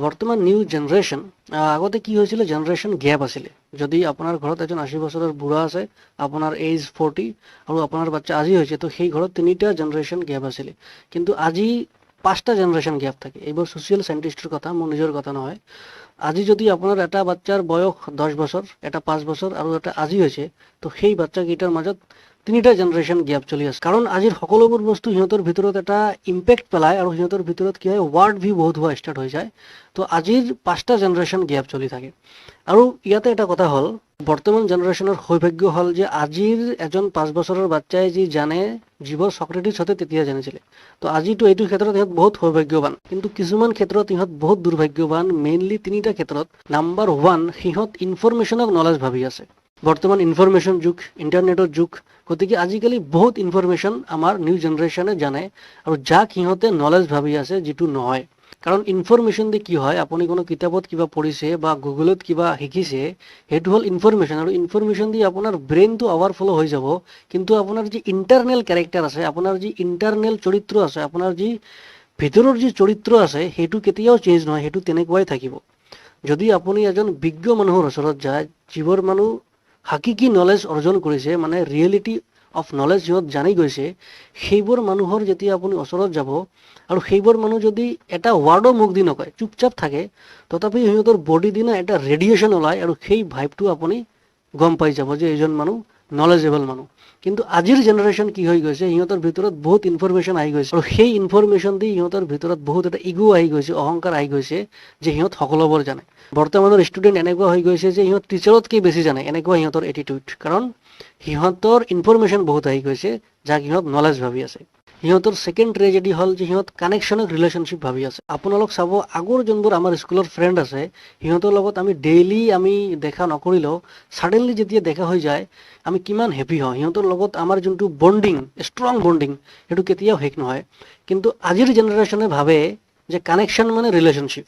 বৰ্তমান new generation, আগতে কি হৈছিলে, জেনেৰেশ্যন গেপ আছিলে। যদি আপোনাৰ ঘৰত এজন 80 বছৰৰ বুঢ়া আছে, আপোনাৰ এইজ 40 আৰু আপোনাৰ বাচ্চা আজি হৈছে, তো সেই ঘৰত তিনিটা জেনেৰেশ্যন গেপ আছিলে। কিন্তু আজি পাঁচটা জেনেৰেশ্যন গেপ থাকে। এইবোৰ ছ'চিয়েল চাইণ্টিষ্টৰ কথা, মোৰ নিজৰ কথা নহয়। আজি যদি আপোনাৰ এটা বাচ্চাৰ বয়স 10 বছৰ, এটা 5 বছৰ আৰু এটা আজি হৈছে, তো সেই বাচ্চাকেইটাৰ মাজত তিনিটা জেনেৰেশ্যন গেপ চলি আছে। কাৰণ আজিৰ সকলোবোৰ বস্তু সিহঁতৰ ভিতৰত এটা ইম্পেক্ট পেলায় আৰু সিহঁতৰ ভিতৰত কি হয়, ৱৰ্ল্ড ভিউ বহুত হোৱা ষ্টাৰ্ট হৈ যায়। তো আজিৰ পাঁচটা জেনেৰেশ্যন গেপ চলি থাকে। আৰু ইয়াতে এটা কথা হ'ল, বৰ্তমান জেনেৰেশ্যনৰ সৌভাগ্য হ'ল যে আজিৰ এজন 5 বছৰৰ বাচ্চাই যি জানে, যিবোৰ চক্ৰেটিছহঁতে তেতিয়া জানিছিলে। তো আজিতো এইটো ক্ষেত্ৰত সিহঁত বহুত সৌভাগ্যৱান, কিন্তু কিছুমান ক্ষেত্ৰত সিহঁত বহুত দুৰ্ভাগ্যৱান। মেইনলি তিনিটা ক্ষেত্ৰত। নাম্বাৰ 1, সিহঁত ইনফৰমেশ্যনক নলেজ ভাবি আছে। বৰ্তমান ইনফৰমেশ্যন যুগ, ইণ্টাৰনেটৰ যুগ, গতিকে আজিকালি বহুত ইনফৰমেশ্যন আমাৰ নিউ জেনেৰেশ্যনে জানে আৰু যাক সিহঁতে নলেজ ভাবি আছে, যিটো নহয়। কাৰণ ইনফৰমেশ্যন দি কি হয়, আপুনি কোনো কিতাপত কিবা পঢ়িছে বা গুগলত কিবা শিকিছে, সেইটো হ'ল ইনফৰমেশ্যন। আৰু ইনফৰমেশ্যন দি আপোনাৰ ব্ৰেইনটো অভাৰফ্ল' হৈ যাব, কিন্তু আপোনাৰ যি ইণ্টাৰনেল কেৰেক্টাৰ আছে, আপোনাৰ যি ইণ্টাৰনেল চৰিত্ৰ আছে, আপোনাৰ যি ভিতৰৰ যি চৰিত্ৰ আছে, সেইটো কেতিয়াও চেঞ্জ নহয়, সেইটো তেনেকুৱাই থাকিব। যদি আপুনি এজন বিজ্ঞ মানুহৰ ওচৰত যায়, যিবোৰ মানুহ হাকিকি নলেজ অৰ্জন কৰিছে, মানে ৰিয়েলিটি অফ নলেজ সিহঁত জানি গৈছে, সেইবোৰ মানুহৰ যেতিয়া আপুনি ওচৰত যাব আৰু সেইবোৰ মানুহ যদি এটা ৱাৰ্ডো মুখ দি নকয়, চুপচাপ থাকে, তথাপি সিহঁতৰ বডি দি না এটা ৰেডিয়েশ্যন ওলায় আৰু সেই ভাইবটো আপুনি গম পাই যাব যে এইজন মানুহ নলেজেবল মানুহ। কিন্তু আজিৰ জেনেৰেশ্যন কি হৈ গৈছে, সিহঁতৰ ভিতৰত বহুত ইনফৰমেশ্যন আহি গৈছে আৰু সেই ইনফৰমেশ্যন দি সিহঁতৰ ভিতৰত বহুত এটা ইগ' আহি গৈছে, অহংকাৰ আহি গৈছে যে সিহঁত সকলোবোৰ জানে। বৰ্তমানৰ ষ্টুডেণ্ট এনেকুৱা হৈ গৈছে যে সিহঁত টিচাৰতকৈ বেছি জানে, এনেকুৱা সিহঁতৰ এটিটিউড। কাৰণ সিহঁতৰ ইনফৰমেশ্যন বহুত আহি গৈছে, যাক সিহঁত নলেজ ভাবি আছে। সিহঁতৰ ছেকেণ্ড ট্ৰেজেডি হ'ল যে সিহঁত কানেকশ্যনক ৰিলেশ্যনশ্বিপ ভাবি আছে। আপোনালোক চাব, আগৰ যোনবোৰ আমাৰ স্কুলৰ ফ্ৰেণ্ড আছে, সিহঁতৰ লগত আমি ডেইলি আমি দেখা নকৰিলেও ছাডেনলি যেতিয়া দেখা হৈ যায়, আমি কিমান হেপী হওঁ। সিহঁতৰ লগত আমাৰ যোনটো বণ্ডিং, ষ্ট্ৰং বণ্ডিং, সেইটো কেতিয়াও শেষ নহয়। কিন্তু আজিৰ জেনেৰেশ্যনে ভাবে যে কানেকশ্যন মানে ৰিলেশ্যনশ্বিপ,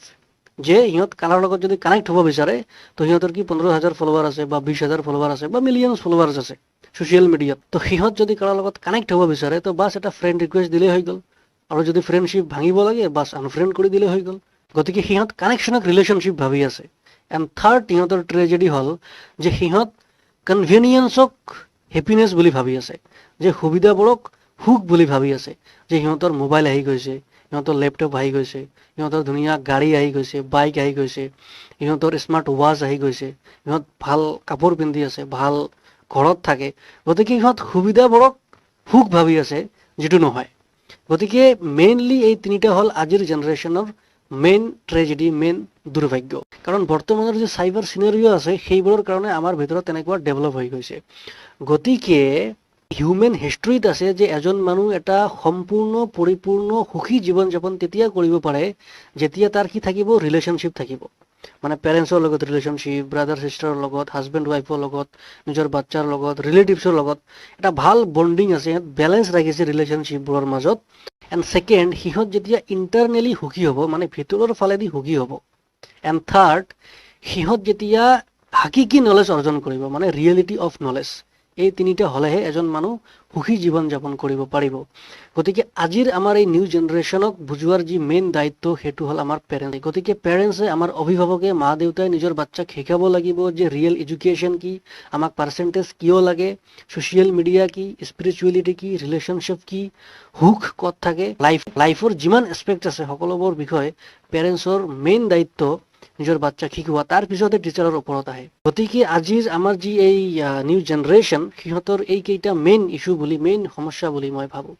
যে সিহঁত কাৰোৰ লগত যদি কানেক্ট হ'ব বিচাৰে, তো সিহঁতৰ কি 15,000 ফলোৱাৰ আছে বা 20,000 ফলোৱাৰ আছে বা মিলিয়নছ ফলোৱাৰ্ছ আছে ছ'চিয়েল মিডিয়াত, তো সিহঁত যদি কাৰোৰ লগত কানেক্ট হ'ব বিচাৰে, তো বাছ এটা ফ্ৰেণ্ড ৰিকুৱেষ্ট দিলেই হৈ গ'ল আৰু যদি ফ্ৰেণ্ডশ্বিপ ভাঙিব লাগে, বাছ আনফ্ৰেণ্ড কৰি দিলেই হৈ গ'ল। গতিকে সিহঁত কানেকশ্যনক ৰিলেশ্যনশ্বিপ ভাবি আছে। এণ্ড থাৰ্ড সিহঁতৰ ট্ৰেজেডি হ'ল যে সিহঁত কনভেনিয়েঞ্চক হেপিনেছ বুলি ভাবি আছে, যে সুবিধাবোৰক সুখ বুলি ভাবি আছে, যে সিহঁতৰ মোবাইল আহি গৈছে, সিহঁতৰ লেপটপ আহি গৈছে, সিহঁতৰ ধুনীয়া গাড়ী আহি গৈছে, বাইক আহি গৈছে, সিহঁতৰ স্মাৰ্ট ৱাচ আহি গৈছে, সিহঁত ভাল কাপোৰ পিন্ধি আছে, ভাল ঘৰত থাকে। গতিকে সিহঁত সুবিধাবোৰক সুখ ভাবি আছে, যিটো নহয়। গতিকে মেইনলি এই তিনিটা হ'ল আজিৰ জেনেৰেশ্যনৰ মেইন ট্ৰেজেডি, মেইন দুৰ্ভাগ্য। কাৰণ বৰ্তমানৰ যি চাইবাৰ চিনাৰিঅ' আছে, সেইবোৰৰ কাৰণে আমাৰ ভিতৰত তেনেকুৱা ডেভেলপ হৈ গৈছে। গতিকে হিউমেন হিষ্ট্ৰীত আছে যে এজন মানুহ এটা সম্পূৰ্ণ পৰিপূৰ্ণ সুখী জীৱন যাপন তেতিয়া কৰিব পাৰে যেতিয়া তাৰ কি থাকিব, ৰিলেশ্যনশ্বিপ থাকিব। মানে পেৰেণ্টছৰ লগত ৰিলেশ্যনশ্বিপ, ব্ৰাদাৰ চিষ্টাৰৰ লগত, হাজবেণ্ড ৱাইফৰ লগত, নিজৰ বাচ্চাৰ লগত, ৰিলেটিভছৰ লগত এটা ভাল বণ্ডিং আছে, সিহঁত বেলেঞ্চ ৰাখিছে ৰিলেশ্যনশ্বিপবোৰৰ মাজত। এণ্ড ছেকেণ্ড, সিহঁত যেতিয়া ইণ্টাৰনেলি সুখী হ'ব, মানে ভিতৰৰ ফালেদি সুখী হ'ব। এণ্ড থাৰ্ড, সিহঁত যেতিয়া হাকিকি নলেজ অৰ্জন কৰিব, মানে ৰিয়েলিটি অফ নলেজ। এই তিনিটা হ'লেহে এজন মানুহ সুখী জীৱন যাপন কৰিব পাৰিব। গতিকে আজিৰ আমাৰ এই নিউ জেনেৰেশ্যনক বুজোৱাৰ যি মেইন দায়িত্ব, সেইটো হ'ল আমাৰ পেৰেণ্টছ। গতিকে পেৰেণ্টছে, আমাৰ অভিভাৱকে, মা দেউতাই নিজৰ বাচ্চাক শিকাব লাগিব যে ৰিয়েল এডুকেশ্যন কি, আমাক পাৰ্চেণ্টেজ কিয় লাগে, ছ'চিয়েল মিডিয়া কি, স্পিৰিচুৱেলিটি কি, ৰিলেশ্যনশ্বিপ কি, সুখ ক'ত থাকে, লাইফৰ যিমান এছপেক্ট আছে সকলোবোৰ বিষয়ে পেৰেণ্টছৰ মেইন দায়িত্ব নিজৰ বাচ্চাক শিকোৱা, তাৰ পিছতে টিচাৰৰ ওপৰত আহে। গতিকে আজিৰ আমাৰ যি এই নিউ জেনেৰেশ্যন, সিহঁতৰ এইকেইটা মেইন ইছ্যু বুলি, মেইন সমস্যা বুলি মই ভাবোঁ।